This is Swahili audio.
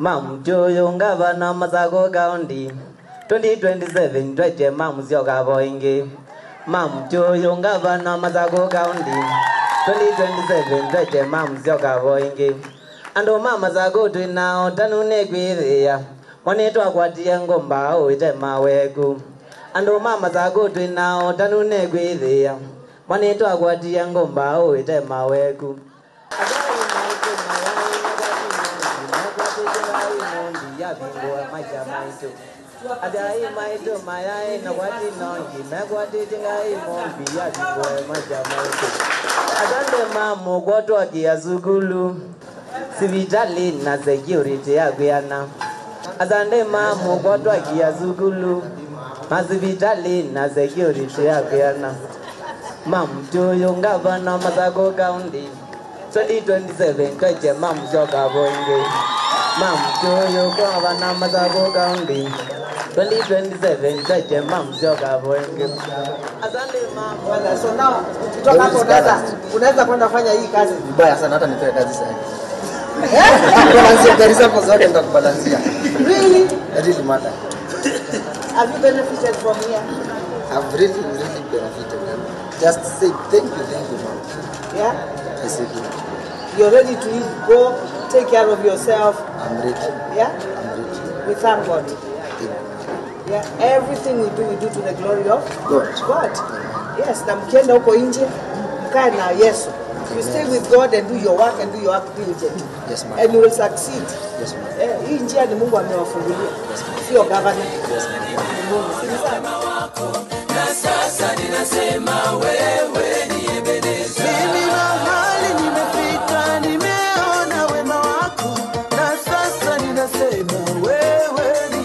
Mamchoyo ngavana Masaku County 2027 tweje Mamusyoka voingi. Mamchoyo ngavana Masaku County 2027 tweje Mamusyoka voingi. Andu ma Masaku twinao tanu kwithia mwanitwa kwatie ngomba uite maweku. Andu ma Masaku twinao tanu kwithia mwanitwa kwatie ngomba uite maweku. Ajai maitu mayai na kwati nongi mekwati tingai mombi ya bingwa maisha maitu. Asante mamu kwa twakia sukulu sivitali na security ya kuyana. Asante mamu kwa twakia sukulu masivitali na security ya kuyana. Mamu ngavana Masaku County 2027 tweje Mamusyoka voingi. Mamu ngavana Masaku County 2027 tweje Mamusyoka voingi. Asante mamu. So now ukitoka hapo unaweza kwenda kufanya hii kazi. Vibaya sana hata nitoe kazi sasa. Balansia gari zako zote nitakubalansia. Really? That really matter. Have you benefited from here? I've really, really benefited. Just say thank you, ma'am. Yeah? I say thank you. You're ready to go, take care of yourself. I'm ready. Yeah? I'm ready. We thank God. Thank you. Yeah, everything we do to the glory of God. God. Yes, na mkienda huko nje, mkae na Yesu. You stay with God and do your work and do your work diligently. Yes, ma'am. And you will succeed. Yes, ma'am. Hii njia ni Mungu amewafungulia. Yes, ma'am. Sio governor. Yes, ma'am. Ni Mungu. Si sawa? Na sasa ninasema wewe ni Ebeneza. Mimi mahali nimefika nimeona wema wako. Na sasa ninasema wewe ni